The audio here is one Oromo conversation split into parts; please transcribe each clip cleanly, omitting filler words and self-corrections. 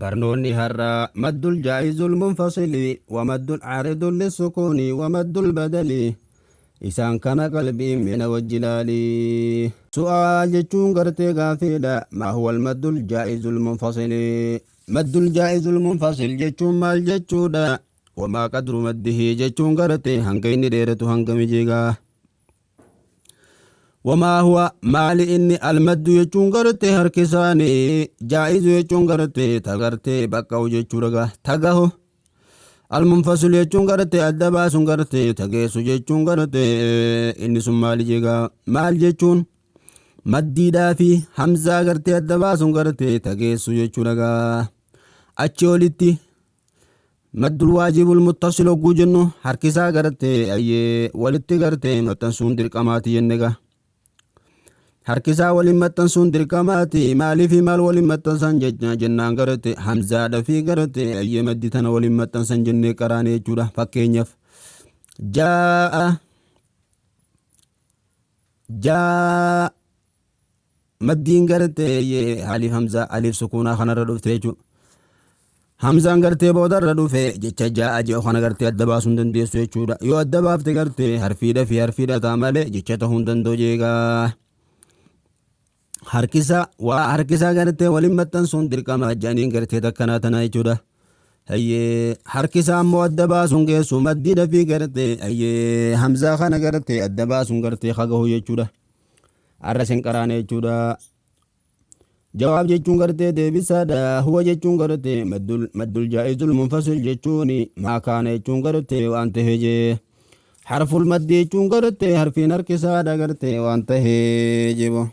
Barnoonni har'aa maddul jaa'izul munfasili wa maddul aaridul lissukuuni wa maddul badali isaan kana qalbii mina wajjilaalii. Su'aal jechuun gartee gaafiidha. Maa huwa maddul jaa'izul munfasili. Maddul jaa'izul munfasil jechuun maal jechuudha? Wamaa qadru maddihi jechuun gartee hanga inni dheeratu hanga mijigaa. Wamaa huwa maali inni almaddu jechuun gartee harki isaanii jaa'izu jechuun gartee tagartee baqqa'u jechuudha tagahu. Almunfasil jechuun gartee adda baasuun gartee tageessu jechuun gartee inni sun maali jegaa maal jechuun maddiidhaa fi hamzaa gartee adda baasuun gartee tageessu jechuudha. Achi olitti maddul waajibul muttasil hogguu jennu harkisaa gartee ayyee walitti gartee maxxansuun dirqamaati jenne gaa. Harkisaa waliin maxxansuun dirqamaati maaliif maal waliin maxxansan jennaan gartee hamzaadha fi gartee ayyee maddi tana waliin maxxansan jennee qaraane jechuudha. Fakkeenyaaf jaa'a jaa maddiin gartee alif hamzaa alif sukuunaa kanarra dhufte jechuudha. Hamzaan gartee boodarra dhufe jecha jaa'a jedhu kana gartee adda baasuu hin dandeessu jechuudha. Yoo adda baafte gartee harfiidha fi harfiidha ta'a malee jecha ta'uu hin danda'u jeegaa. Harkisa waa harkisaa gartee waliin maxxansuun dirqama jedhaniin gartee takkanaa tanaa jechuudha. Hayyee harkisaa ammoo adda baasuun geessu maddiidha fi gartee hayyee hamzaa kana gartee adda baasuun gartee hagahu jechuudha. Arra sin qaraane jechuudha. Jawaab jechuun gartee deebisaadha. Huwa jechuun gartee maddul jaa'izul munfasil jechuun maa kaana jechuun gartee waan tahe jee. Harful maddi jechuun gartee harfiin harkisaadha gartee waan tahe jebo.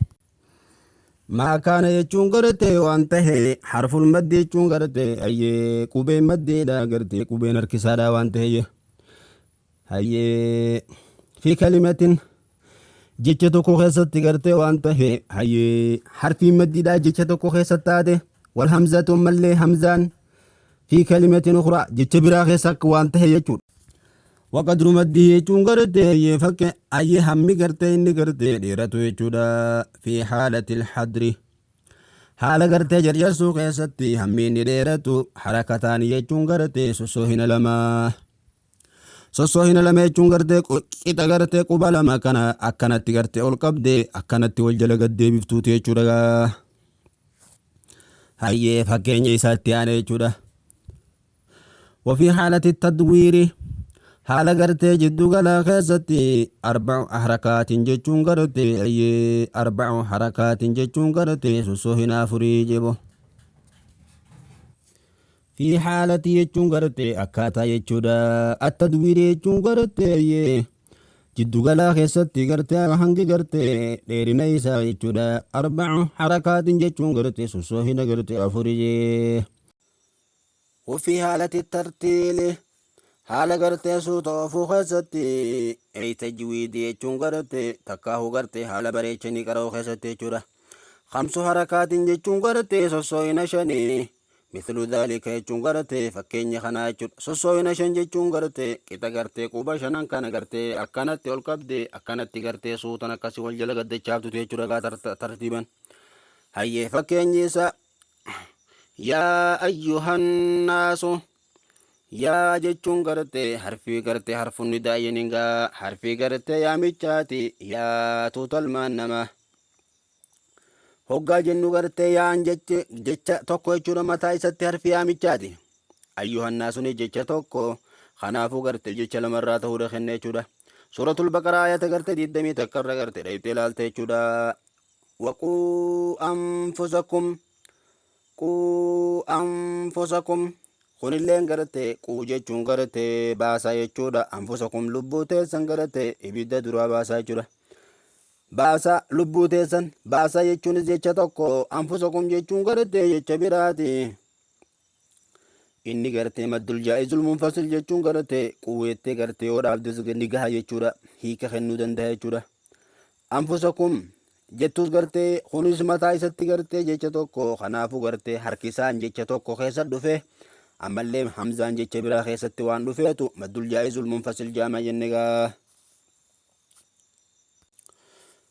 Maa kaana jechuun gartee waan tahe harful maddi jechuun gartee hayyee qubeen maddiidha gartee qubeen harkisaadha waan tahe jee. Hayyee fi kalimatin jecha tokko keessatti gartee waan tahe hayyee harfiin maddiidhaa jecha tokko keessatti taate wal hamzatu ammallee hamzaan fi kalimatin ukhraa jecha biraa keessa akka waan tahe jechuudha. Waqadru maddii jechuun gartee hayyee fakke hayyee hammi gartee inni gartee dheeratu jechuudha fi haalatil hadri. Haala gartee jarjarsuu keessatti hammi inni dheeratu harakataan jechuun gartee sossoohina lamaa. Sossoohina lama jechuun gartee qixa gartee quba lama kana akkanatti gartee ol qabdee akkanatti wal jala gad deebiftuuti jechuudha. Hayyee fakkeenya isaatti aane jechuudha. Wafii haalati tadwiiri haala gartee jiddu galaa keessatti arba'u harakaatiin jechuun gartee hayyee arba'u harakaatiin jechuun gartee sossoohina afurii jebo. Fi haalati jechuun gartee akkaataa jechuudha. Attadwiiri jechuun gartee jiddugalaa keessatti gartee hangi gartee dheerina isaa jechuudha. Arba'u harakaatiin jechuun gartee sossoohina gartee afurii. Wafi haalati tartiili haala gartee suuta oofuu keessatti ay tajwiidii jechuun gartee takkaahu gartee haala bareechanii qara'uu keessatti jechuudha. Khamsu harakaatiin jechuun gartee sossoohina shanii. Mithlu dhaalika jechuun gartee fakkeenya kanaa jechuudha. Sossoohina shan jechuun gartee qixa gartee quba shanan kana gartee akkanatti ol qabdee akkanatti gartee suutan akkasii wal jala gaddachaaftutu jechuudha gaa tartiiban. Hayyee fakkeenyi isaa yaa ayyuhannaasu yaa jechuun gartee harfii gartee harfunni daa'yaniin gaa harfii gartee yaamichaati yaa tuutalmaan namaa. Hoggaa jennu gartee yaa'an jechi jecha tokko jechuudha mataa isatti harfi yaamichaati. Ayyuhannaa suni jecha tokko kanaafuu gartee jecha lamarraa ta'uudha kenne jechuudha. Suuratul Baqaraa ayata gartee 21 irra gartee dhayxee ilaalte jechuudha. Waquu anfusakum quu anfusakum kunilleen gartee quu jechuun gartee baasaa jechuudha. Anfusakum lubbuu teessan gartee ibidda duraa baasaa jechuudha. Baasa lubbuu teessan baasa jechuunis jecha tokko anfusakum jechuun gartee jecha biraati. Inni gartee maddul jaa'izul munfasil jechuun gartee quweettee gartee yoo dhaabdes ni gaha jechuudha. Hiika kennuu danda'a jechuudha. Anfusakum jettus gartee kunis mataa isatti gartee jecha tokko kanaafuu gartee harkisaan jecha tokko keessa dhufe ammallee hamzaan jecha biraa keessatti waan dhufeetu maddul jaa'izul munfasil jaama jenne gaa.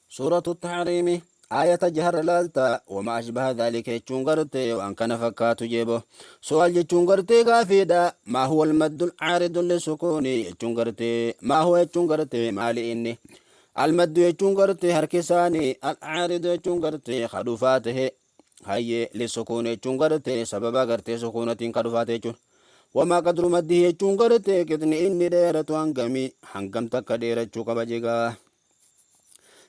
Suuratu Tahriimi Aayata jaharra laalta. Wama ashbaha dhaalika jechuun gartee waan kana fakkaatu jeebo. Su'aal jechuun gartee gaafiidha. Maa huwa almaddul caaridu lisukuuni jechuun gartee maa huwa jechuun gartee maali inni. Almaddu jechuun gartee harki isaanii, alcaaridu jechuun gartee ka dhufaa tahe, hayyee, lisukuun jechuun gartee sababa gartee sukuunatiin ka dhufaa tahe jechuun. Wamaa qadru maddihi jechuun gartee qixni inni dheeratu hangamii, hangam takka dheerachuu qaba jegaa.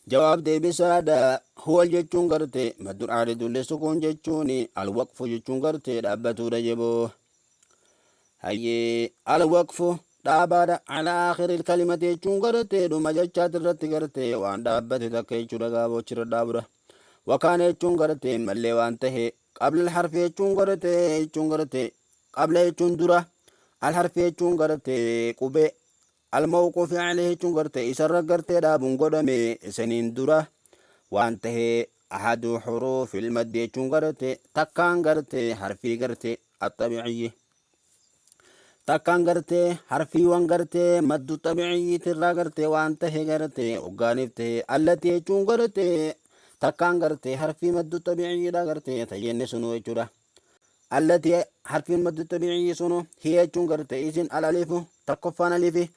Jawaab deebisaadha. Huwal jechuun gartee maddul caaridu lisukuun jechuun alwaqfu jechuun gartee dhaabbatuudha jeboo. Hayyee, alwaqfu dhaabaadha, ala aakhiril kalimati jechuun gartee dhuma jechaati irratti gartee waan dhaabbate takka jechuudha, gaaboo achirra dhaabudha. Wakaana jechuun gartee mallee waan tahe qabla alharfi jechuun gartee jechuun gartee qabla jechuun dura, alharfi jechuun gartee qubee, almawquufi alayhi jechuun gartee isarra gartee dhaabuun godhame isaniin dura waan tahe, ahadu huruufil maddi jechuun gartee takkaan gartee harfii gartee axabi'iyyi takkaan gartee harfiiwwan gartee maddu xabi'iyyiitirraa gartee waan tahe gartee hoggaaniif tahe, allati jechuun gartee takkaan gartee harfii maddu xabi'iyyiidha gartee tayyenne sunuu jechuudha. Allati harfiin maddu xabi'iyyi sunu hiya jechuun gartee isin al alifu tokkoffaan alifi,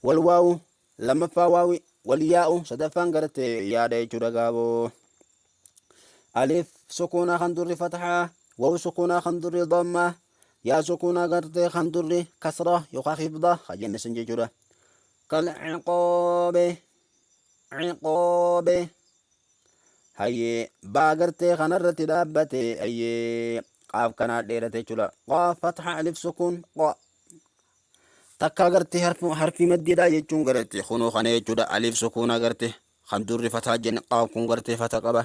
wal waawu lammaffaa waawi, wal yaa'u sadaffaan gartee yaada jechuudha gaaboo. Alif sukuunaa kan durri fatahaa, waw sukuunaa kan durri dammaa, yaa sukuunaa gartee kan durri kasra yookaan khifda kan jenne sun jechuudha. Kal ciqoobe, ciqoobe, hayyee, baa gartee kanarratti dhaabbate, hayyee, qaaf kanaa dheerate jechuudha. Qaa fatha alif sukuun qa takkaa gartee harfii maddiidha jechuun gartee kunoo kana jechuudha. Alif sukuunaa gartee kan durri fataa jenne, qaaf kun gartee fata qaba.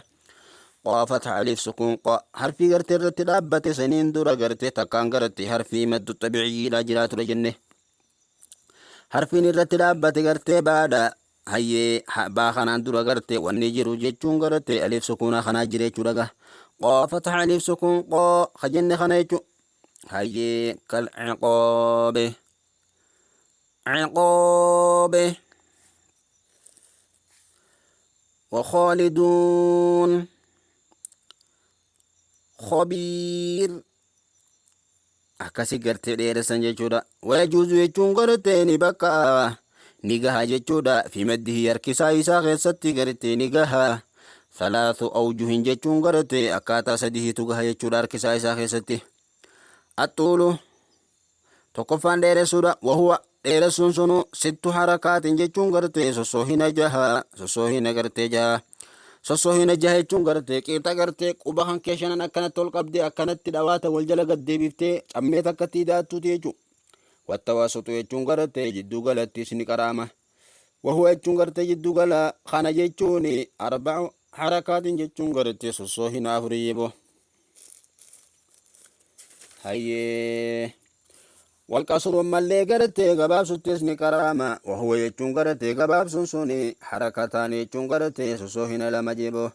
Qaa fatha alif sukuun qa harfii gartee irratti dhaabbate saniin dura gartee takkaan gartee harfii maddu xabiiciyyiidha jiraatudha jenne. Harfiin irratti dhaabbate gartee baadha. Hayyee, baa kanaan dura gartee wanni jiru jechuun gartee alif sukuunaa kanaa jira jechuudha gaa. Qaa fatha alif sukuun qaa ka jenne kana jechuun. Hayyee, kal ciqoobe, ciqoobe, وخالدون، خبير, akkasi gartee dheeressan jechuudha. Wayajuuzu jechuun gartee ni bakka ni gaha jechuudha. Fi maddihi harkisaa isaa keessatti gartee ni gaha. Salaatu awjuhin jechuun gartee akkaataa sadihitu gaha jechuudha harkisaa isaa keessatti. Axxuulu tokkoffaan dheeressuudha. Wahuwa dheeressuun sunu sittu harakaatiin jechuun gartee sossoohina jaha, sossoohina gartee jaha. Sossoohina jaha jechuun gartee qixa gartee quba kan kee shanan akkanatti ol qabdee akkanatti dhawaata wal jala gad deebiftee cammee takkatti hidhaattuuti jechuudha. Wattawasutu jechuun gartee jidduu galattis ni qaraama. Wahuwa jechuun gartee jidduu gala kana jechuun arba'u harakaatiin jechuun gartee sossoohina afurii yeboo. Hayyee. Walqasru ammallee gartee gabaabsuttis ni qaraama. Wahuwa jechuun gartee gabaabsuun suni harakataan jechuun gartee sossoohina lama jeboo.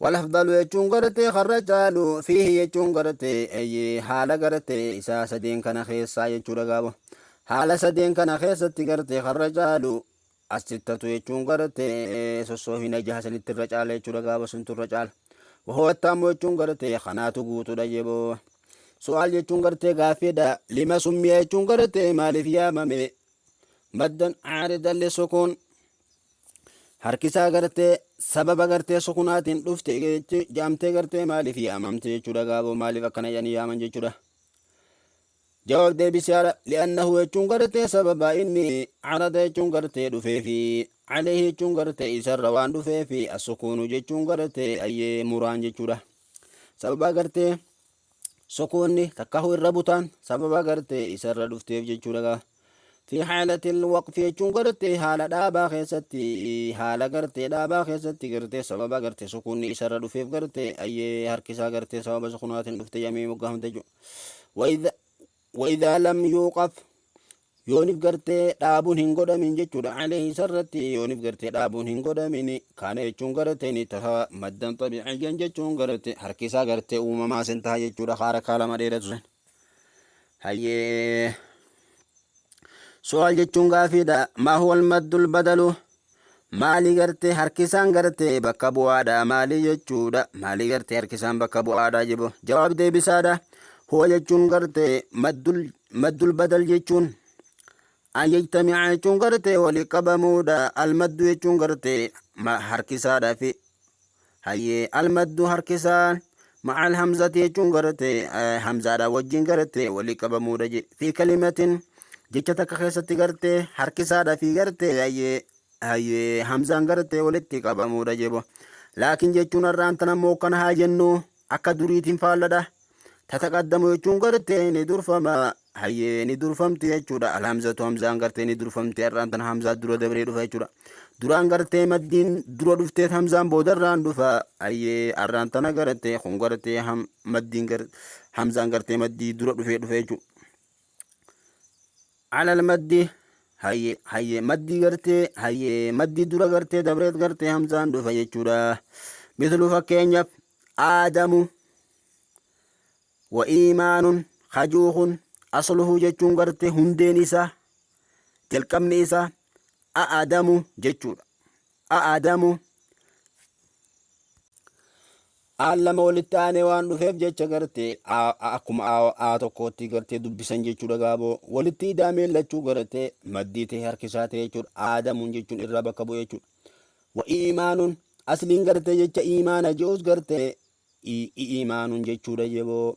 Walafdalu jechuun gartee karra caalu fiihi jechuun gartee eeyyee haala gartee isaa sadeen kana keessaa jechuudha gaabo. Haala sadeen kana keessatti gartee karra caalu asittatu jechuun gartee sossoohina jaha sanitti irra caala jechuudha gaabo, suntu irra caala. Wahuwa taammu jechuun gartee kanaatu guutuudha jeboo. Su'aal jechuun gartee gaaffiidha. Lima summiya jechuun gartee maaliif yaamame? Maddan caaridan lisukuun harkisaa gartee sababa gartee sukunaatiin dhufte jaamtee gartee maaliif yaamamte jechuudha gaaboo, maaliif akkana jedhanii yaaman jechuudha. Jawaab deebisaadha. Li'annahu jechuun gartee sababa inni carada jechuun gartee dhufeefi, alayhi jechuun gartee isarra waan dhufeefi, asukuunu jechuun gartee ayyee muraan jechuudha. Sababa gartee sukuunni takkahu irra butaan sababa gartee isarra dhufteef jechuudha gaa. Fi haalatil waqfi jechuun gartee haala dhaabaa keessatti, haala gartee dhaabaa keessatti gartee sababa gartee sukuunni isarra dhufeef gartee ayyee harkisaa gartee sababa sukunaatiin dhufte yamee moggaafamte jechuudha. Wa idhaa lam yuuqaf yoonif gartee dhaabuun hin godhamin jechuudha, alayhi isarratti yoonif gartee dhaabuun hin godhamin, kaana jechuun gartee ni taha maddan xabiiciyyan jechuun gartee harkisaa gartee uumamaa sen taha jechuudha, haarakaa lama dheeratu sen. Hayyee, su'aal jechuun gaafiidha. Maa huwa almaddu albadalu? Maali gartee harkisaan gartee bakka bu'aadha maali jechuudha. Maali gartee harkisaan bakka bu'aadha jibu. Jawaab deebisaadha. Huwa jechuun gartee maddul badal jechuun an yajtami'a jechuun gartee walii qabamuudha. Almaddu jechuun gartee harkisaadha fi hayyee almaddu harkisaan ma'al hamzati jechuun gartee hamzaadha wajjin gartee walii qabamuudha je. Fi kalimatin jecha takka keessatti gartee harkisaadha fi gartee hayyee hamzaan gartee walitti qabamuudha jebo. Laakiin jechuun har'aan tana immoo kana haa jennu akka duriitiin faalladha. Tataqaddamu jechuun gartee ni durfama, hayyee ni durfamti jechuudha. Alhamzatu hamzaan gartee ni durfamti, har'aan tana hamzaa dura dabree dhufa jechuudha. Duraan gartee maddiin dura dhufteet hamzaan boodarraan dhufa. Hayyee har'aan tana gartee kun gartee maddiin hamzaan gartee maddii dura dhufee dhufe jechuudha. Alal maddi hayyee maddii gartee hayyee maddii dura gartee dabreet gartee hamzaan dhufa jechuudha. Mislu fakkeenyaaf aadamu wa iimaanun hajuuhun asluhu jechuun gartee hundeen isaa jalqabni isaa a'adamu jechuudha. A'adamu aan lama walitti aanee waan dhufeef jecha gartee akkuma aa tokkootti gartee dubbisan jechuudha gaaboo walitti hidhamee lachuu gartee maddii ta'e harkisaa ta'e jechuudha. Aadamuun jechuun irraa bakka bu'e jechuudha. Wa iimaanun asliin gartee jecha iimaana je'us gartee iimaanuun jechuudha jeboo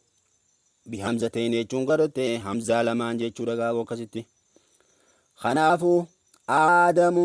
bihamzateen jechuun gartee hamzaa lamaan jechuudha gaaboo akkasitti. Kanaafuu aadamu